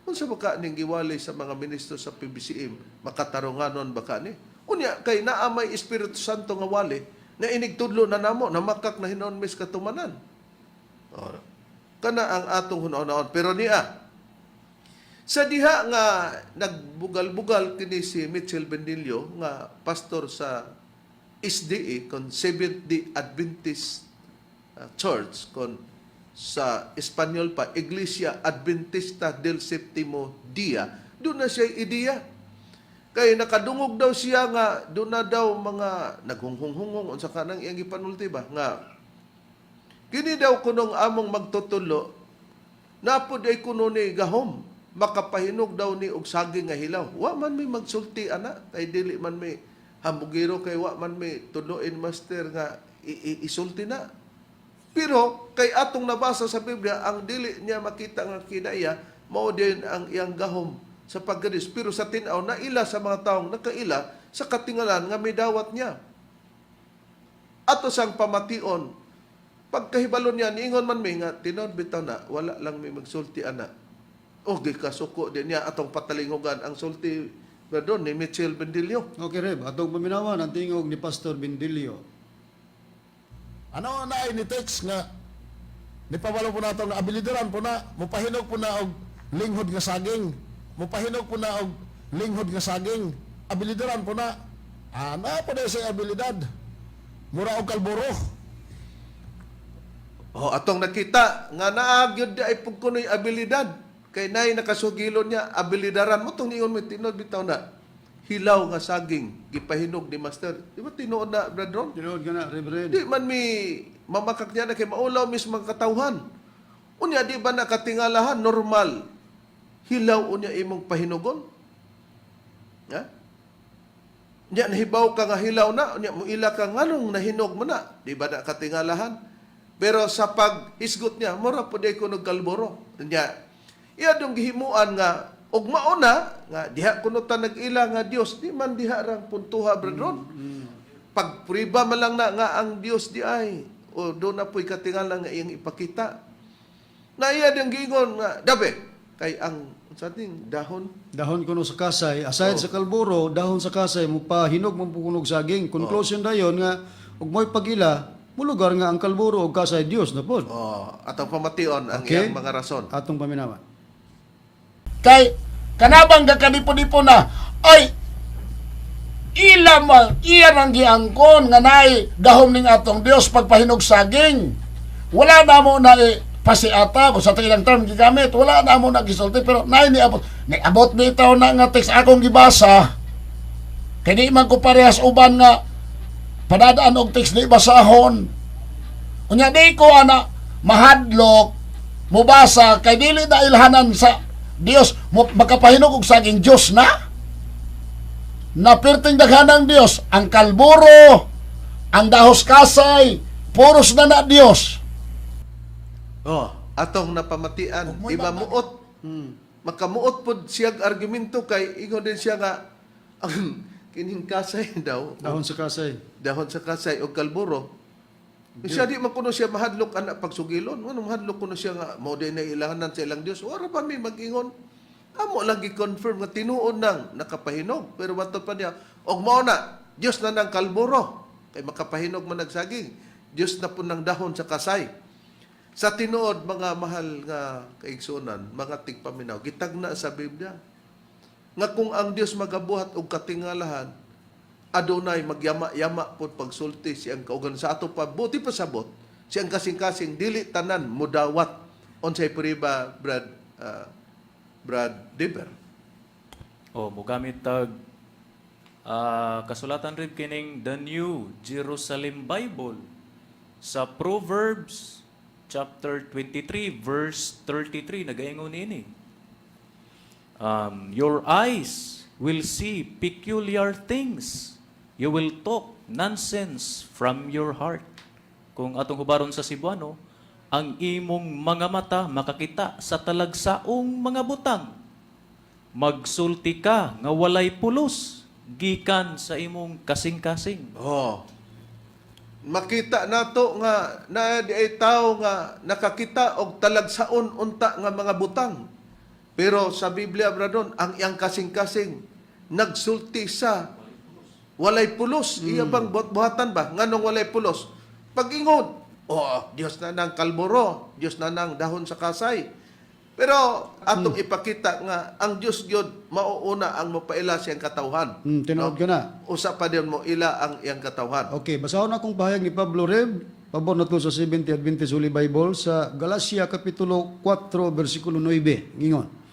unsa ba ka ning giwali sa mga ministro sa PBCM, makatarunganon ba ka ni? Unya kay naa may Espiritu Santo nga wali na inigtudlo na namo na makak na hinon mis katumanan. O, kana ang atong hunaw-hunaon. Pero niya, sa diha nga nagbugal-bugal kini si Mitchell Bendillo nga pastor sa SDA kon Seventh-day Adventist Church, kon sa Espanyol pa Iglesia Adventista del Septimo Dia, doon na siya ideya. Kay nakadungog daw siya nga doon na daw mga naghunghunghungong unsa kanang iyang gipanulti ba nga kini daw kunong among magtutulo napod ay kuno ni gahom makapahinog daw ni og saging nga hilaw. Wa man mi magsulti ana kay dili man mi hambugiro, kay wa man mi tudloin, Master, nga isulti na. Pero kay atong nabasa sa Biblia, ang dili niya makita nga kinaya mao din ang iyang gahom sa paggadis. Pero sa tin-aw naila sa mga taong nakaila sa katingalan nga may dawat niya. Ato sang pamation, pagkahibalo niya, niingon man mi nga tinuod bitaw na, wala lang mi magsulti ana. O gikasuko din niya. Atong patalingugan ang sulti ba doon ni Mitchell Bendillo. Okay, Reb, atong paminawan ang tingog ni Pastor Bendillo. Ano na ay ni text nga nipabalo po nato nga abilidaran po na mupahinog po na og linghod nga saging, mupahinog po na og linghod nga saging, abilidaran po na ana po na sa abilidad mura og kalburo. Oh, atong nakita nga naa gyud di ay pugkunoy abilidad. Kay nay nakasugilon niya abilidaran mo tong niingon mo tinuod bitaw na hilaw nga saging gipahinog ni Master. Di ba tinuod na, Brad Ron? Tinuod ka na, Reverend. Di man mi mamakak niya na kay maulaw mismo mga katawhan. Unya di ba nakatingalahan normal hilaw unya imong pahinugon? Ha? Nya nahibaw ka nga hilaw na, unya mo ila ka nganong nahinog mo na. Di ba nakatingalahan? Pero sa paghisgot niya, mura po di ko nagkalboro. Nya, iya dong gihimuan nga og mauna nga diha kuno ta nag-ila nga Dios, di man diha rang puntuha, brethren. Pagpriba man lang na nga ang Dios di ay o doon na po'y katingala nga iyang ipakita. Na iya ding giingon nga dabe kay ang sa ating dahon. Dahon kuno sa kasay, aside sa kalburo, dahon sa kasay mo pahinog mo pukunog saging. Conclusion dayon nga ug mo'y pagila, mulugar nga ang kalburo og kasay Dios na pod. Oh, atong pamation ang Okay. iyang mga rason. Atong paminawan. Kay kanabang gakanipo-nipo na ay ila man iya nang giangkon nga naay gahom ning atong Dios pagpahinog saging, wala na mo na Pasiata o sa ilang term gigamit, wala na mo nagisulti, pero naay niabot. Niabot bitaw na nga text akong gibasa. Kay di man ko parehas uban nga padadaan og text di basahon. Unya di ko ana mahadlok mubasa kay dili na ilhanan sa Dios mo makapahinog og saging Dios na. Na perting daghanang Dios ang kalburo, ang dahos kasay, puros na na Dios. Oh, atong napamatian, Huwag mo di ba ibang- muot? Makamuot pod siyag argumento kay ingon din siya nga ang kining kasay daw, Dahon sa kasay. Dahon sa kasay o kalburo. Siya di man kuno siya mahadlok ana pagsugilon. Ano mahadlok kuno siya nga mao di na ilahanan sa ilang Dios. Wala pa mi mag-ingon. Amo lang gi-confirm nga tinuod nang nakapahinog. Pero matod pa niya, og mao na Dios na nang kalburo kay makapahinog man nagsaging. Dios na po ng dahon sa kasay. Sa tinuod, mga mahal nga kaigsuonan, mga tigpaminaw, gitagna sa Biblia nga kung ang Dios magabuhat og katingalahan, adunay magyama-yama pod pagsulti siyang kaugan sa ato pa buti pa sabot siyang kasing-kasing dili tanan mudawat unsay puriba, Brad Brad Diber. O mogamit tag kasulatan rib kining The New Jerusalem Bible sa Proverbs chapter 23 verse 33, nagaingon niini. Your eyes will see peculiar things. You will talk nonsense from your heart. Kung atong hubaron sa Cebuano, ang imong mga mata makakita sa talagsaong mga butang. Magsulti ka nga walay pulos gikan sa imong kasing-kasing. Oh. Makita nato nga naa di ay tao nga nakakita og talagsaon unta nga mga butang. Pero sa Biblia, bradon, ang iyang kasing-kasing nagsulti sa walay pulos. Iya bang buhat-buhatan ba? Nganong walay pulos? Pag-ingon, oh, Diyos na ng kalburo, Diyos na ng dahon sa kasay. Pero atong ipakita nga ang Diyos gyud mauuna ang mopaila siyang katawhan. Tinuod ka na. Usa pa din mo ila ang iyang katawhan. Okay, basahon akong pahayag ni Pablo Reb, pabor na to sa 70 Adventist Holy Bible sa Galacia Kapitulo 4 versikulo 9. Ngingon.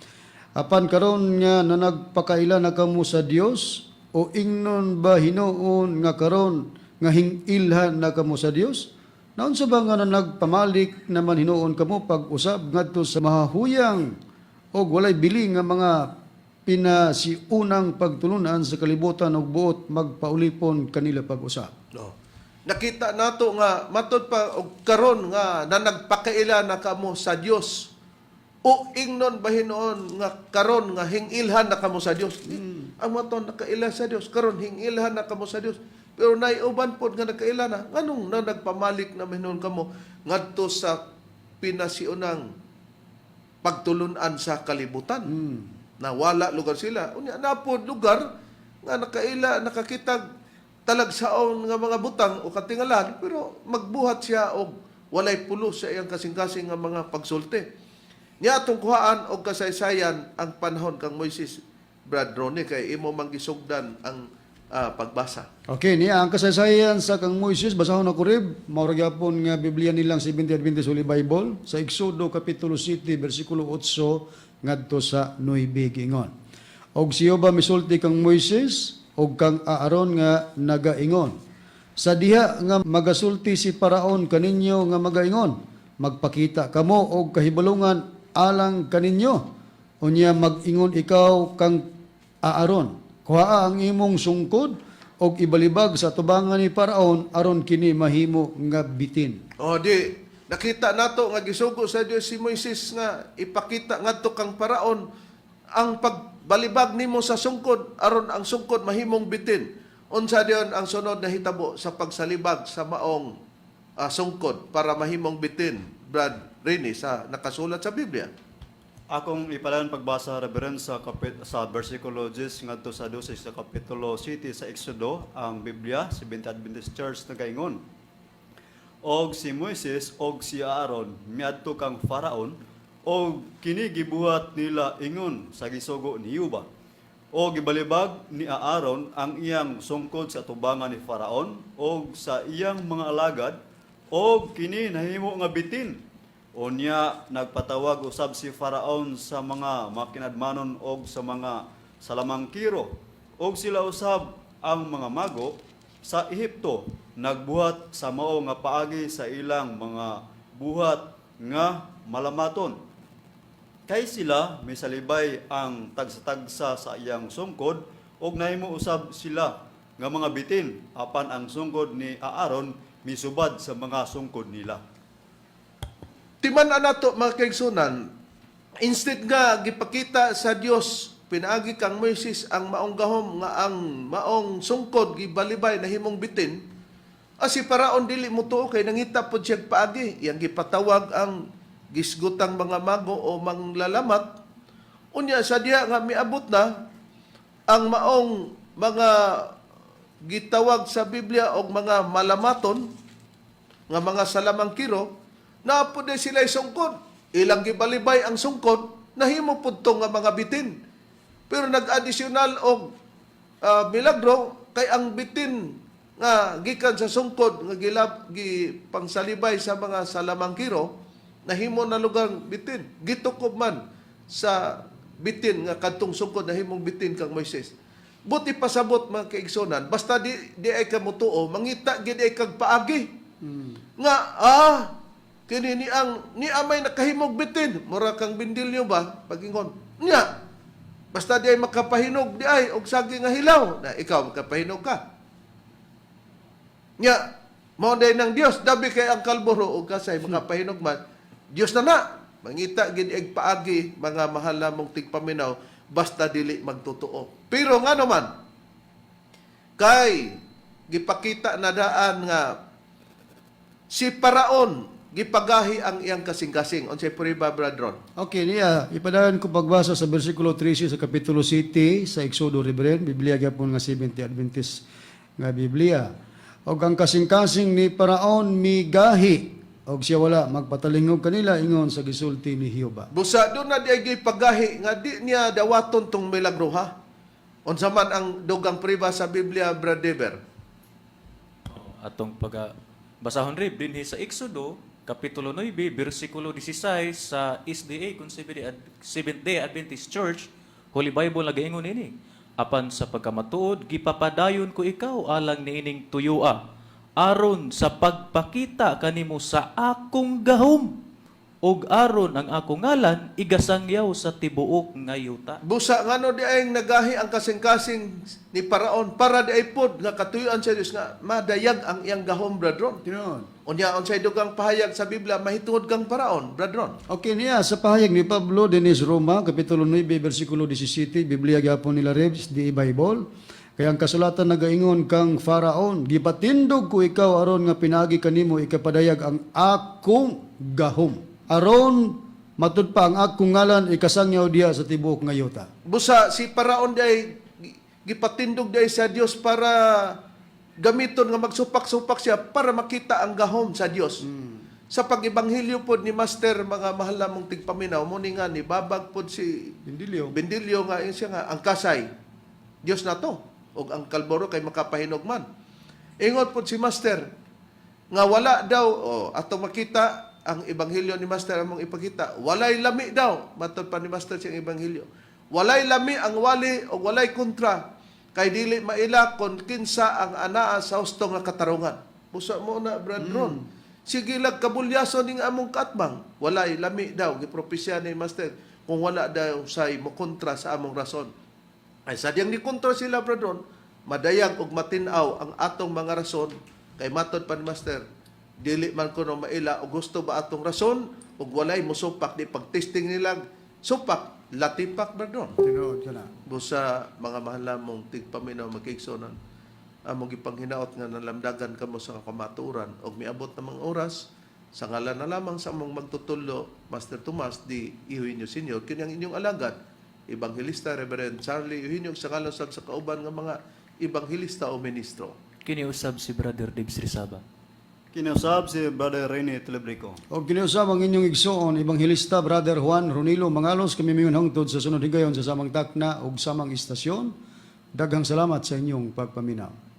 Apan karon nga nanagpakaila na kamo sa Dios o ingnon ba hinuon nga karon nga hingilhan na kamo sa Dios? Naunsa ba nga nanagpamalik naman hinuon kamo pag-usab ngadto sa mahahuyang og walay bili nga mga pinasiunang pagtulunan sa kalibutan og buot magpaulipon kanila pag-usab? No. Nakita nato nga matod pa og karon nga nanagpakaila na kamo sa Dios. O ingnon ba hinuon nga karon nga hingilhan na kamo sa Dios? Ang maton nakaila sa Dios, karon hingilhan na kamo sa Dios. Pero naiuban pod nga nakaila na, nganong na nagpamalik na hinuon kamo ngadto sa pinasiunang pagtulunan sa kalibutan? Na wala lugar sila. Unya napod lugar nga nakaila nakakitag talagsaon nga mga butang o katingalan, pero magbuhat siya og walay pulo sa iyang kasing-kasing nga mga pagsulti. Niya atong kuhaan og kasaysayan ang panahon kang Moises, Brad Ronnie, kay imo manggisugdan ang pagbasa. Okay, niya ang kasaysayan sa kang Moises, basahon ako rib, mao ra gyapon nga Biblia nilang 70 Adventist Holy Bible sa Exodo kapitulo 7 bersikulo 8 ngadto sa 9, giingon. Og siyo ba misulti kang Moises og kang Aaron nga nagaingon. Sa diha nga magasulti si Paraon kaninyo nga magaingon, magpakita kamo og kahibalungan alang kaninyo. Unya mag-ingon ikaw kang Aaron, kuhaa ang imong sungkod og ibalibag sa tubangan ni Paraon aron kini mahimo nga bitin. O di nakita nato nga gisugo sa Dios si Moises nga ipakita ngadto kang Paraon ang pagbalibag nimo sa sungkod aron ang sungkod mahimong bitin. Unsa diyon ang sunod na hitabo sa pagsalibag sa maong sungkod para mahimong bitin, Brad Rini, sa nakasulat sa Biblia? Akong ipalayon pagbasa, Reverend, sa versikulo 10 ngadto sa 12 sa kapitulo 7 sa Exodo, ang Biblia, Seventh Adventist Church nagaingon. Og si Moises og si Aaron miadto kang Faraon og kini gibuhat nila ingon sa gisugo ni Yuba. Og gibalibag ni Aaron ang iyang sungkod sa tubangan ni Faraon og sa iyang mga alagad og kini nahimo nga bitin. Unya nagpatawag usab si Faraon sa mga makinadmanon og sa mga salamangkiro, og sila usab ang mga mago sa Ehipto nagbuhat sa mao nga paagi sa ilang mga buhat nga malamaton. Kay sila misalibay ang tagsa-tagsa sa iyang sungkod ug nahimo usab sila nga mga bitin, apan ang sungkod ni Aaron misubad sa mga sungkod nila. Timan nato, mga kaigsunan, instead nga gipakita sa Dios pinaagi kang Moises ang maong gahom nga ang maong sungkod gibalibay nahimong bitin, si Paraon dili mo tuo kay nangita pod siya paagi, iyang gipatawag ang gisgutang mga mago o manglalamat. Unya sa diha nga miabot na ang maong mga gitawag sa Biblia og mga malamaton nga mga salamangkiro, naa pod sila sungkod. Ilang gibalibay ang sungkod, nahimo pud to nga mga bitin. Pero nag-additional og milagro kay ang bitin nga gikan sa sungkod nga gilab gipangsalibay sa mga salamangkiro, nahimo na lugar bitin. Gitukob man sa bitin nga kadtong sungkod nahimong bitin kang Moises. Buti pasabot, mga kaigsonan, basta di ay kamutuo, mangita gid ay kag paagi. Nga kini ni ang ni amay nakahimog bitin, mura kang bindilyo ba pagingon. Nya basta di ay makapahinog di ay og saging nga hilaw na ikaw makapahinog ka. Nya mao day ng Dios dabi kay ang kalboro og kasay makapahinog man. Dios na na mangita gid eg paagi, mga mahal namong tigpaminaw, basta dili magtotoo. Pero ngano man kay gipakita na daan nga si Paraon gipagahi ang iyang kasing-kasing. Unsay prueba, Brad Ron? Okay, niya, ipadayon ko pagbasa sa versikulo 13 sa Kapitulo 7 sa Exodo, Reverend, Biblia gyapon nga Seventh Adventist nga Biblia. Og ang kasing-kasing ni Paraon migahi og siya wala magpatalingog kanila ingon sa gisulti ni Jehova. Busa doon na di ay gipagahi nga di niya dawaton tong milagro, ha. Unsa man ang dugang prueba sa Biblia, Brad Dever? Atong pag basahon rib dinhi sa Exodo kapitulo 9 bersikulo 16 sa SDA kung Seventh Day Adventist Church Holy Bible nagaingon ini: "Apan sa pagkamatuod gipapadayon ko ikaw alang niining tuyua aron sa pagpakita kanimo sa akong gahom ug aron ang akong ngalan igasangyaw sa tibuok nga yuta." Busa ngano di ay nagahi ang kasing-kasing ni Paraon? Para di ay pod nga katuyuan sa Dios nga madayag ang iyang gahom, Brad Ron. Tinuod. Unya unsay dugang pahayag sa Biblia mahitungod kang Paraon, Brad Ron? Okay niya, sa pahayag ni Pablo dinis Roma kapitulo 9 bersikulo 17, Biblia gyapon nila Rebs di Bible. Kaya ang kasulatan nagaingon kang Faraon, gipatindog ko ikaw aron nga pinaagi kanimo ikapadayag ang akong gahom. Aron matud pa ang akong ngalan ikasangyaw diha sa tibuok nga yuta. Busa si Paraon di ay gipatindog di ay sa Dios para gamiton nga magsupak-supak siya para makita ang gahom sa Dios. Sa pag-ebanghelyo pod ni Master, mga mahal namong tigpaminaw, mo ni nga ni babag pod si Bindilyo. Bendilyo nga yun siya nga ang kasay Dios na to og ang kalboro kay makapahinog man. Ingon pod si Master nga wala daw oh, atong makita ang ebanghelyo ni Master among ipakita, walay lami daw matod pa ni Master siyang ebanghelyo. Walay lami ang wali og walay kontra kay dili maila kon kinsa ang anaa sa husto nga katarungan. Busa mo na, Brad Ron. Sige lag kabulyaso ning among katbang. Walay lami daw gipropesya ni Master kung wala daw say mo kontra sa among rason. Ay sadyang ni kontra sila, Brad Ron, madayag og matin-aw ang atong mga rason kay matod pa ni Master dili man kuno maila og gusto ba atong rason ug walay mosupak di pagtesting nila supak latipak, Brad Ron. Tinuod ka na. Busa mga mahal namong tigpaminaw, magkaigsonan, among gipanghinaot nga nalamdagan kamo sa kamatuoran og miabot na mga oras sa ngalan na lamang sa among magtutudlo Master Tomas D. Eugenio Sr., kini ang inyong alagad Ebanghelista Reverend Charlie Eugenio sa ngalan sab sa kauban nga mga ebanghelista o ministro. Kini usab si Brother Dibs Rizaba. Kinausab si Brother Rene Telebrico. Og kiniusab ang inyong igsoon, Ebanghelista Brother Juan Ronilo Mangalos, kami miyon hangtod sa sunod higayon sa samang takna ug samang istasyon. Daghang salamat sa inyong pagpaminaw.